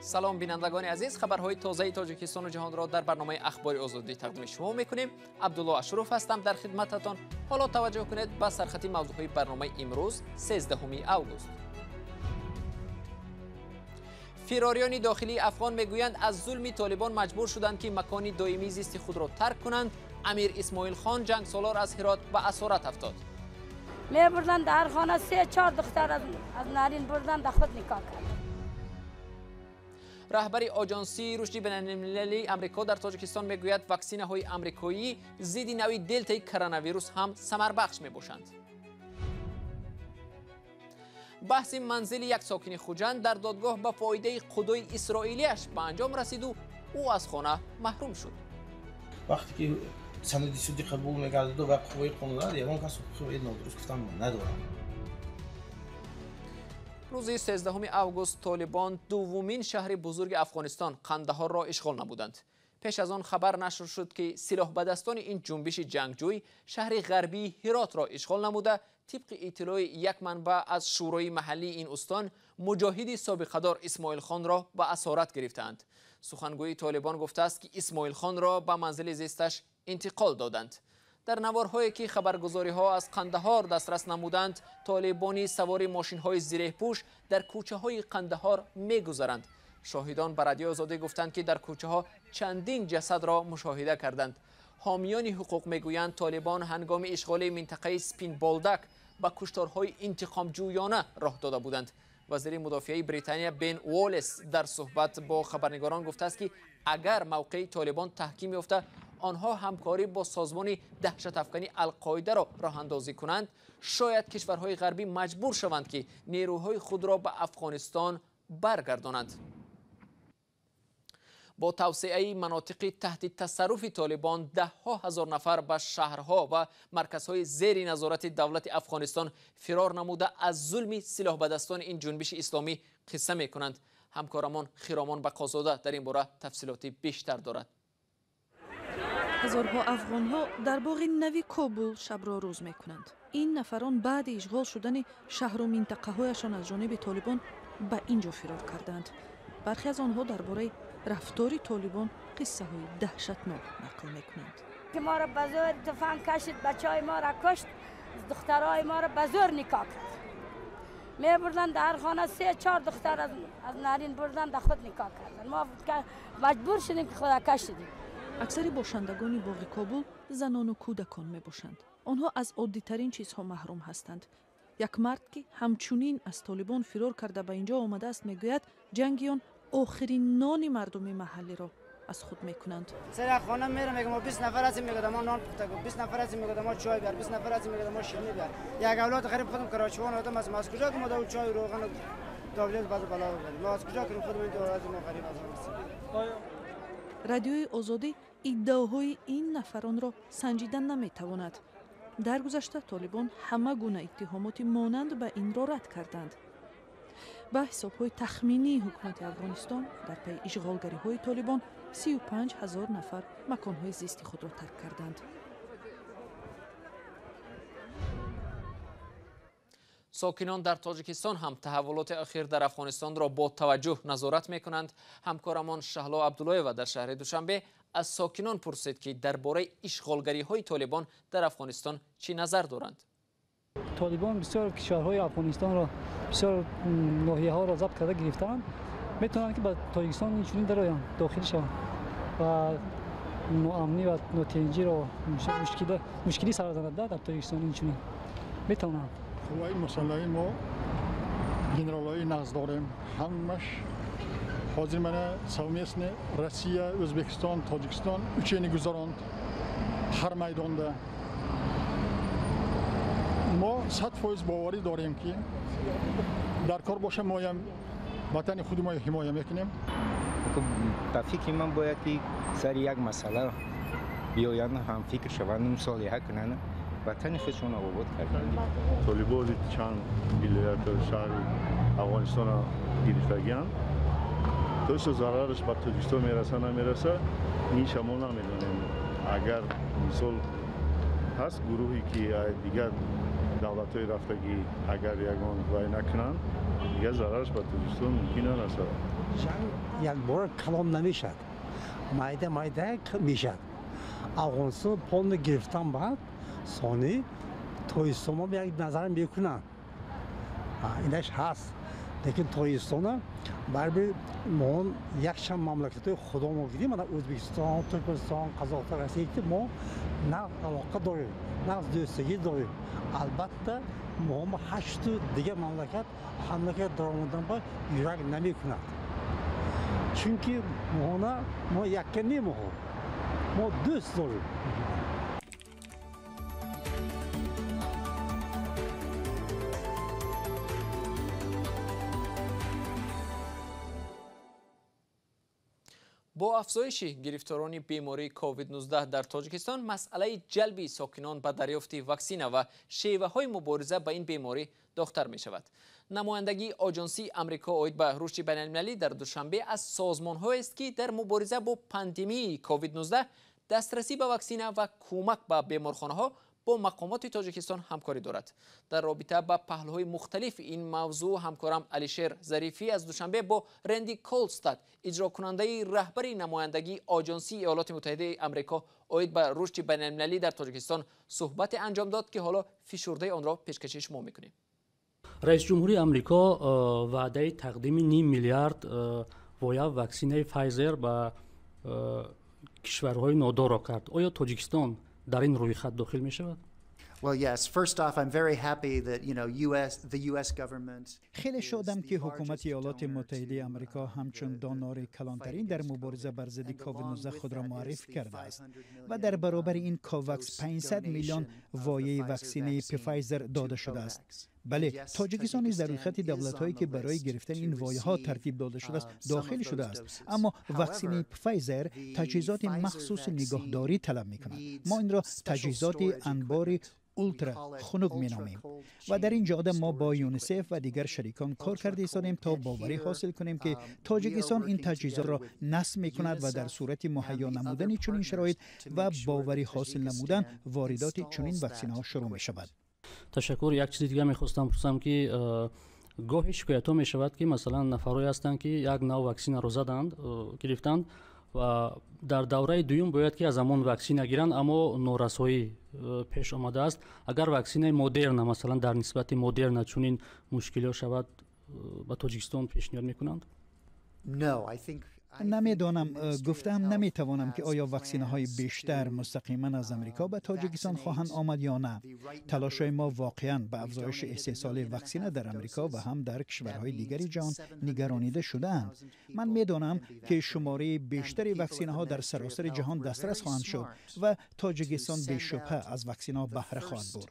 Салом бинандагони азиз, хабарҳои тозаи Тоҷикистону ҷаҳонро дар барномаи Ахбори Озодӣ тақдими шумо мекунем. Абдулло Ашуров ҳастам дар хидмататон. Ҳоло таваҷҷӯҳ кунед ба сархати мавзӯъҳои барномаи имрӯз, 13 август. Фирориёни дохилии афғон мегӯянд, аз зулми толибон маҷбур шуданд, ки макони доимии зисти худро тарк кунанд. Амир Исмоилхон ҷангсолор аз Ҳирот ба асорат афтод. Мебурданд дар хона 3-4 духтар аз Нарин бурданд, дар худ никоҳ карданд. Раҳбари Оҷонсии рушди байналмилалии Амрико дар Тоҷикистон мегӯяд, ваксинаҳои амрикоӣ зидди нави делтаи коронавирус ҳам самарбахш мебошанд. Баҳси манзили як сокини Хуҷанд дар додгоҳ ба фоидаи қудои исроилияш ба анҷом расиду ӯ аз хона маҳрум шуд. Вақте ки санади судӣ қабул мегардаду ва қувваи қонун дорад, ягон кас ҳуқуқи нодуруст гуфтан надорад. Рӯзи 13 август толибон дуввумин шаҳри бузурги Афғонистон Қандаҳорро ишғол намуданд. Пеш аз он хабар нашр шуд, ки силоҳбадастони ин ҷунбиши ҷангҷӯй шаҳри ғарбии Ҳиротро ишғол намуда, тибқи иттилои як манбаъ аз шӯрои маҳаллии ин устон, муҷоҳиди собиқадор Исмоилхонро ба асорат гирифтаанд. Сухангӯи толибон гуфтааст, ки Исмоилхонро ба манзили зисташ интиқол доданд. Дар наворҳое ки хабаргузориҳо аз Қандаҳор дастрас намуданд, толибони савори мошинҳои зиреҳпӯш дар кӯчаҳои Қандаҳор мегузаранд. Шоҳидон ба Радиои Озодӣ гуфтанд, ки дар кӯчаҳо чандин ҷасадро мушоҳида карданд. Ҳомиёни ҳуқуқ мегӯянд, толибон ҳангоми ишғоли минтақаи Спинболдак ба кушторҳои интиқомҷӯёна роҳ дода буданд. Вазири мудофиаи Британия Бен Уоллес дар суҳбат бо хабарнигорон гуфтааст, ки агар мавқеи толибон таҳким ёфта, онҳо ҳамкорӣ бо созмони даҳшатафкани Алқоидаро роҳандозӣ кунанд, шояд кишварҳои ғарбӣ маҷбур шаванд, ки нерӯҳои худро ба Афғонистон баргардонанд. Бо тавсеаи манотиқи таҳти тасарруфи толибон, даҳҳо ҳазор нафар ба шаҳрҳо ва марказҳои зери назорати давлати Афғонистон фирор намуда, аз зулми силоҳбадастони ин ҷунбиши исломӣ қисса мекунанд. Ҳамкорамон Хиромон Бақозода дар ин бора тафсилоти бештар дорад. Ҳазорҳо афғонҳо дар боғи нави Кобул шабро рӯз мекунанд. Ин нафарон баъди ишғол шудани шаҳру минтақаҳояшон аз ҷониби толибон ба ин ҷо фирор карданд. Бархе аз онҳо дар бораи рафтори толибон қиссаҳои даҳшатнок нақл мекунанд. Ки моро ба зӯр туфанг кашид, бачаҳои моро кушт, духтарҳои моро ба зӯр никоҳ кард. Мебурданд дар хона 3-4 духтар аз Нарин бурданд, дар худ никоҳ карданд. Мо маҷбур шудем, ки худа кашидем. Аксари бошандагони боғи Кобул занону кӯдакон мебошанд. Онҳо аз оддитарин чизҳо маҳрум ҳастанд. Як мард, ки ҳамчунин аз толибон фирор карда ба ин ҷо омадааст, мегӯяд, ҷанги он охирин нони мардуми маҳаллиро аз худ мекунанд. Сар хона мерам, мегӯям, мо 20 нафар ҳастем, мегӯяд, мо нон пухта, 20 нафар ҳастем, мегӯяд, мо чой биёр, 20 нафар ҳастем, мегӯяд, мо ширинӣ биёр. Як авлоди ғариб худам карочвон одам аст, мо аз куҷо ки мо дар чой, равған, таблет баъд бало бибарем? Мо аз куҷо кунем худам ин ду мо ғариб аз ҳастем. Радиои Озодӣ иддаоҳои ин нафаронро санҷида наметавонад. Дар гузашта толибон ҳама гуна иттиҳомоти монанд ба инро рад карданд. Ба ҳисобҳои тахминии ҳукумати Афғонистон, дар пайи ишғолгариҳои толибон 35 ҳазор нафар маконҳои зисти худро тарк карданд. Сокинон дар Тоҷикистон ҳам таҳаввулоти охир дар Афғонистонро бо таваҷҷӯҳ назорат мекунанд. Ҳамкорамон Шаҳло Абдуллоева дар шаҳри Душанбе аз сокинон пурсид, ки дар бораи ишғолгариҳои толибон дар Афғонистон чӣ назар доранд. Толибон бисёр кишварҳои Афғонистонро, бисёр ноҳияҳоро забт карда гирифтаанд. Метавонанд, ки ба Тоҷикистон инчунин дароянд, дохил шаванд ва ноамнӣ ва нотинҷиро мушкилӣ сар занад дар Тоҷикистон инчунин метавонанд. Қувваи мусаллаҳи мо генералҳои нағз дорем, ҳамаш ҳозир мана совместно Россия, Ӯзбекистон, Тоҷикистон учение гузаронд ҳар майдонда. Мо 100% боварӣ дорем, ки дар кор боша, моям ватани худи мо ҳимоя мекунем. Ба фикри ман, бояд ки сари як масъала биёянд, ҳамфикр шаванд, мусолиҳа кунанд, ватани худшонро обод карданд. Толибони чанд вилояту шаҳри Афғонистонро гирифтагианд. То что зарараш ба Тоҷикистон мераса, намераса, инша мо намедонем. Агар мисол ҳаст гурӯҳе, ки дигар давлатҳои рафтагӣ, агар ягон вай накунанд, дигар Дигар зарараш ба Тоҷикистон мумкин нарасад. Ҷанг якбора калон намешавад, майда майда мешавад. Афғонистон полно гирифтан баъд сони Тоҷикистон як назар мекунанд. Инаш ҳаст. Лекин Тоҷикистона барибир мо якчанд мамлакатҳои худомо гирем, мана Ӯзбекистон, Туркманистон, Қазоқистон, Россия ки мо нағз алоқа дорем, нағз дӯстагӣ дорем. Албатта мо ҳашту дигар мамлакат ҳамлакат даромадан ба юрак намекунад. Чунки мо якка немоҳо, мо дӯст дорем. Бо афзоиши гирифторони бемории COVID-19 дар Тоҷикистон, масъалаи ҷалби сокинон ба дарёфти ваксина ва шеваҳои мубориза ба ин беморӣ доғтар мешавад. Намояндагии Оҷонсии Амрико оид ба рушди байналмилалӣ дар Душанбе аз созмонҳоест, ки дар мубориза бо пандемияи COVID-19, дастрасӣ ба ваксина ва кӯмак ба беморхонаҳо бо мақомоти Тоҷикистон ҳамкорӣ дорад. Дар робита ба паҳлӯҳои мухталифи ин мавзӯъ ҳамкорам Алишер Зарифӣ аз Душанбе бо Ренди Колстад, иҷрокунандаи раҳбари намояндагии Оҷонсии Иёлоти Муттаҳидаи Амрико оид ба рушди байналмилалӣ дар Тоҷикистон суҳбате анҷом дод, ки ҳоло фишурдаи онро пешкаши шумо мекунем. Раисҷумҳурии Амрико ваъдаи тақдими ним миллиард воя ваксинаи Файзер ба кишварҳои нодорро кард. Оё Тоҷикистон дар ин рӯйхат дохил мешавад? Хеле шодам, ки ҳукумати Иёлоти Муттаҳидаи Амрико ҳамчун донори калонтарин дар мубориза бар зидди COVID-19 худро муаррифӣ кардааст ва дар баробари ин Ковакс 500 миллион вояи ваксинаи Пфайзер дода шудааст. Бале, Тоҷикистон низ дар рӯйхати давлатҳое, ки барои гирифтани ин вояҳо тартиб дода шудааст, дохил шудааст. Аммо ваксинаи Пфайзер таҷҳизоти махсуси нигаҳдорӣ талаб мекунад. Мо инро таҷҳизоти анбори ултра хунук меномем ва дар ин ҷода мо бо ЮНИСЕФ ва дигар шарикон кор карда истодем, то боварӣ ҳосил кунем, ки Тоҷикистон ин таҷҳизотро насб мекунад ва дар сурати муҳайё намудани чунин шароит ва боварӣ ҳосил намудан воридоти чунин ваксинаҳо шурӯъ мешавад. Ташаккур. Як чизи дигар мехостам пурсам, ки гоҳе шикоятҳо мешавад, ки масалан нафарҳое ҳастанд, ки як нав ваксинаро заданд, гирифтанд ва дар давраи дуюм бояд ки аз ҳамон ваксина гиранд, аммо норасоӣ пеш омадааст. Агар ваксинаи Модерна, масалан дар нисбати Модерна чунин мушкилиҳо шавад, ба Тоҷикистон пешниҳод мекунанд? Намедонам, гуфтаам наметавонам, ки оё ваксинаҳои бештар мустақиман аз Амрико ба Тоҷикистон хоҳанд омад ё на. Талошҳои мо воқеан ба афзоиши истеҳсоли ваксина дар Амрико ва ҳам дар кишварҳои дигари ҷаҳон нигаронида шудаанд. Ман медонам, ки шумораи бештари ваксинаҳо дар саросари ҷаҳон дастрас хоҳанд шуд ва Тоҷикистон бешубҳа аз ваксинаҳо баҳра хоҳад бурд.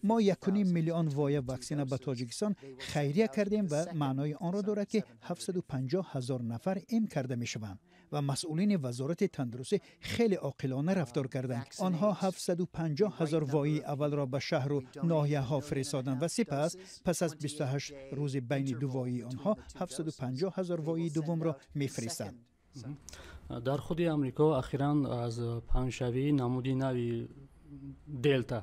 Мо 1,5 миллион воя ваксина ба Тоҷикистон хайрия кардем ва маънои онро дорад, ки 750 ҳазор нафар эм карда мешаванд ва масъулини вазорати тандурустӣ хеле оқилона рафтор карданд. Онҳо 750 ҳазор воии аввалро ба шаҳру ноҳияҳо фиристоданд ва сипас пас аз 28 рӯзи байни ду воии онҳо 750 ҳазор воии дуввумро мефиристанд. Дар худи Амрико ахиран аз паҳншавии намуди нави Делта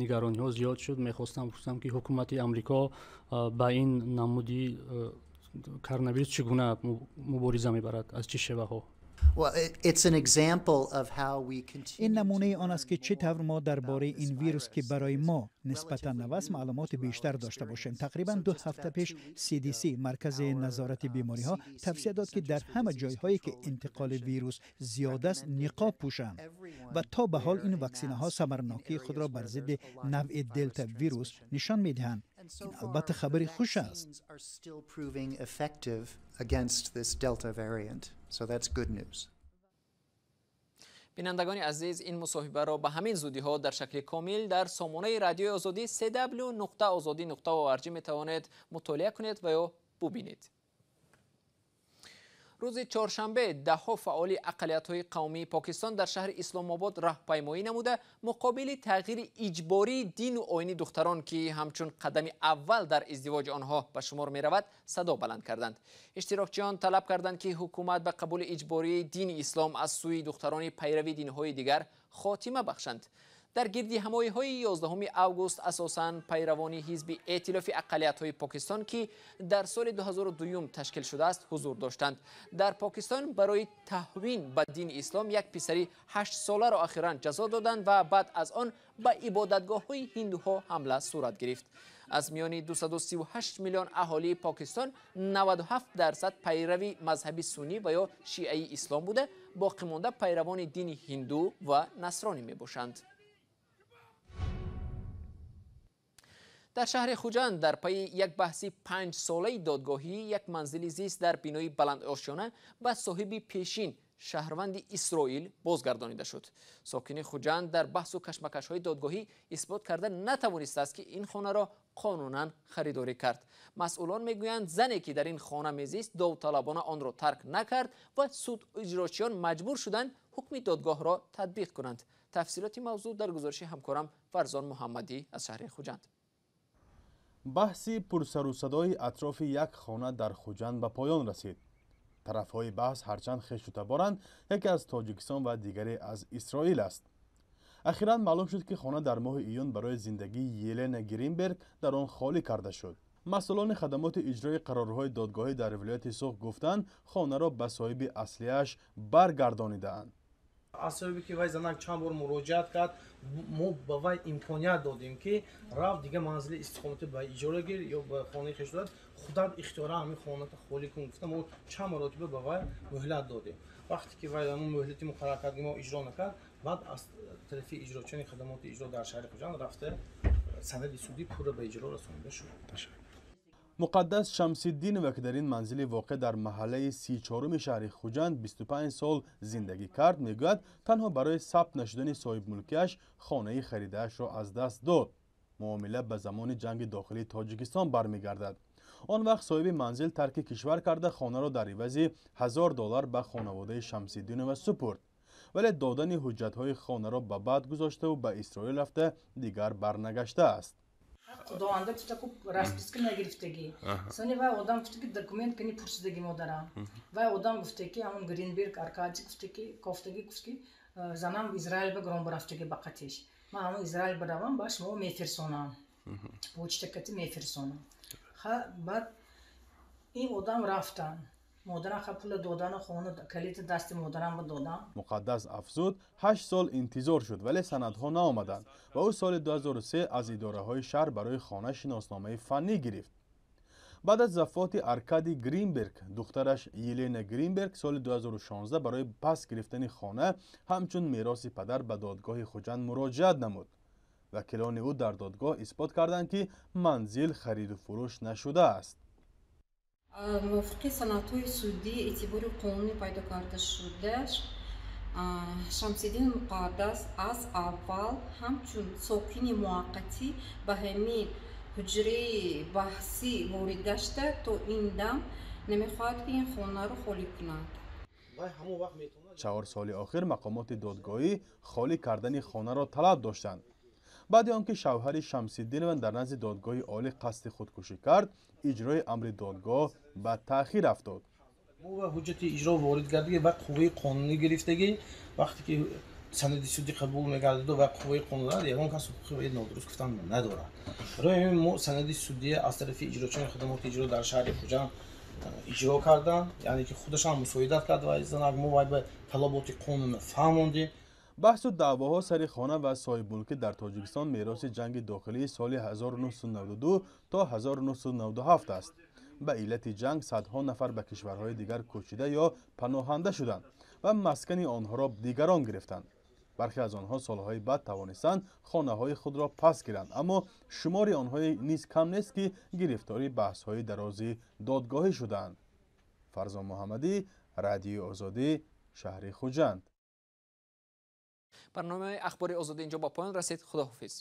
нигарониҳо зиёд шуд. Мехостам пурсам, ки ҳукумати Амрико ба ин намуди коронавирус чӣ гуна мубориза мебарад, аз чӣ шеваҳо? Ин намунаи он аст, ки чӣ тавр мо дар бораи ин вирус, ки барои мо нисбатан нав аст, маълумоти бештар дошта бошем. Тақрибан 2 ҳафта пеш CDC, Маркази назорати бемориҳо, тавсия дод, ки дар ҳама ҷойҳое, ки интиқоли вирус зиёд аст, ниқоб пӯшанд ва то ба ҳол ин ваксинаҳо самарнокии худро бар зидди навъи Делта вирус нишон медиҳанд. Ин албатта хабари хуш аст. Бинандагони азиз, ин мусоҳибаро ба ҳамин зудиҳо дар шакли комил дар сомонаи радиои Озодӣ cw.ozodi.org метавонед мутолиа кунед ва ё бубинед. Рӯзи чоршанбе даҳҳо фаъоли ақаллиятҳои қавмии Покистон дар шаҳри Исломобод раҳпаймоӣ намуда, муқобили тағйири иҷбории дину оини духтарон, ки ҳамчун қадами аввал дар издивоҷи онҳо ба шумор меравад, садо баланд карданд. Иштирокчиён талаб карданд, ки ҳукумат ба қабули иҷбории дини ислом аз сӯи духтарони пайрави динҳои дигар хотима бахшанд. Дар гирдиҳамоиҳои 11 август асосан пайравони ҳизби эътилофи ақаллиятҳои Покистон, ки дар соли 2002 ташкил шудааст, ҳузур доштанд. Дар Покистон барои таҳвин ба дини ислом як писари 8-соларо ахиран ҷазо доданд ва баъд аз он ба ибодатгоҳҳои ҳиндуҳо ҳамла сурат гирифт. Аз миёни 238 миллион аҳолии Покистон 97% пайрави мазҳаби суннӣ ва ё шиаи ислом буда, боқимонда пайравони дини ҳинду ва насронӣ мебошанд. Дар шаҳри Хуҷанд дар пайи як баҳси 5-солаи додгоҳӣ як манзили зист дар бинои баландошёна ба соҳиби пешин, шаҳрванди Исроил, бозгардонида шуд. Сокини Хуҷанд дар баҳсу кашмакашҳои додгоҳӣ исбот карда натавонистааст, ки ин хонаро қонунан харидорӣ кард. Масъулон мегӯянд, зане ки дар ин хона мезист, довталабона онро тарк накард ва суд иҷрочиён маҷбур шуданд ҳукми додгоҳро татбиқ кунанд. Тафсилоти мавзӯъ дар гузориши ҳамкорам Фарзон Муҳаммадӣ аз шаҳри Хуҷанд. Баҳси пурсарусадои атрофи як хона дар Хуҷанд ба поён расид. Тарафҳои баҳс ҳарчанд хешу таборанд, яке аз Тоҷикистон ва дигаре аз Исроил аст. Ахиран маълум шуд, ки хона дар моҳи июн барои зиндагии Елена Гринберг дар он холӣ карда шуд. Масъулони хадамоти иҷрои қарорҳои додгоҳӣ дар вилояти Суғд гуфтанд, хонаро ба соҳиби аслиаш баргардонидаанд. Аз сабаби ки вай занак чанд бор муроҷиат кард, мо ба вай имконият додем, ки рафт дига манзили истиқоматӣ ба иҷора гир ё ба хонаи хеш додад, худат ихтиёра ҳамин хоната холӣ кун гуфта, мо чанд маротиба ба вай муҳлат додем. Вақте ки вай ҳамон муҳлати муқаррар кард, мо иҷро накард, баъд аз тарафи иҷрочиёни хадамоти иҷро дар шаҳри Хуҷанд рафта санади судӣ пурра ба иҷро расонида шуд. Муқаддас Шамсиддинова, ки дар ин манзили воқеъ дар маҳаллаи 34-уми шаҳри Хуҷанд 25 сол зиндагӣ кард, мегӯяд, танҳо барои сабт нашудани соҳибмулкиаш хонаи харидаашро аз даст дод. Муомила ба замони ҷанги дохилии Тоҷикистон бармегардад. Он вақт соҳиби манзил тарки кишвар карда, хонаро дар ивази $1000 ба хонаводаи Шамсиддинова супурд. Вале додани ҳуҷҷатҳои хонаро ба баъд гузоштаву ба Исроил рафта дигар барнагаштааст. Худованда гуфта, ку расписка нагирифтагӣ. Сони вай одам гуфта, ки документ кани пурсидаги модарам. Вай одам гуфта, ки ҳамон Гринберг Аркадий гуфта, ки кофтагӣ гуфт, ки занам Израил ба гром барафтагӣ ба қатиш. Ман ҳамон Израил баравам, ба шумо мефирсонам. Почта кати мефирсонам. Ха баъд ин одам рафтан. Модарам ха пула додану хона калиди дасти модарам ба додам. Муқаддас афзуд, 8 сол интизор шуд, вале санадҳо наомаданд ва ӯ соли 2003 аз идораҳои шаҳр барои хона шиносномаи фаннӣ гирифт. Баъд аз вафоти Аркадий Гринберг, духтараш Елена Гринберг соли 2016 барои пас гирифтани хона ҳамчун мероси падар ба додгоҳи Хуҷанд муроҷиат намуд. Вакилони ӯ дар додгоҳ исбот карданд, ки манзил хариду фурӯш нашудааст. Мувофиқи санадҳои судӣ эътибори қонунӣ пайдо карда шуда, Шамсиддин Муқаддас аз аввал ҳамчун сокини муваққатӣ ба ҳамин ҳуҷраи баҳсӣ ворид гашта, то ин дам намехоҳад, ки ин хонаро холӣ кунад. 4 соли охир мақомоти додгоҳӣ холӣ кардани хонаро талаб доштанд. Баъди он ки шавҳари Шамсиддинова дар назди додгоҳи олӣ қасди худкушӣ кард, иҷрои амри додгоҳ ба таъхир афтод. Мо ва ҳуҷҷати иҷро ворид гардагӣ ва қувваи қонунӣ гирифтагӣ. Вақте ки санади судӣ қабул мегардад ва қувваи қонунӣ дорад, ягон кас ҳуқуқи нодуруст гуфтан надорад. Барои ҳамин мо санади судия аз тарафи иҷрочиёни хадамоти иҷро дар шаҳри Хуҷанд иҷро карданд, яъне ки худашам мусоидат кард ва занак мо вай ба талаботи қонун фаҳмондем. Баҳсу даъвоҳо сари хона ва соҳибмулкӣ дар Тоҷикистон мероси ҷанги дохилии соли 1992 то 1997 аст. Ба иллати ҷанг садҳо нафар ба кишварҳои дигар кӯчида ё паноҳанда шуданд ва маскани онҳоро дигарон гирифтанд. Бархе аз онҳо солҳои баъд тавонистанд хонаҳои худро пас гиранд, аммо шумори онҳое низ кам нест, ки гирифтори баҳсҳои дарози додгоҳӣ шуданд. Фарзон Муҳаммадӣ, Радиои Озодӣ, шаҳри Хуҷанд. Барномаи Ахбори Озодӣ инҷо ба поён расид. Худоҳофиз.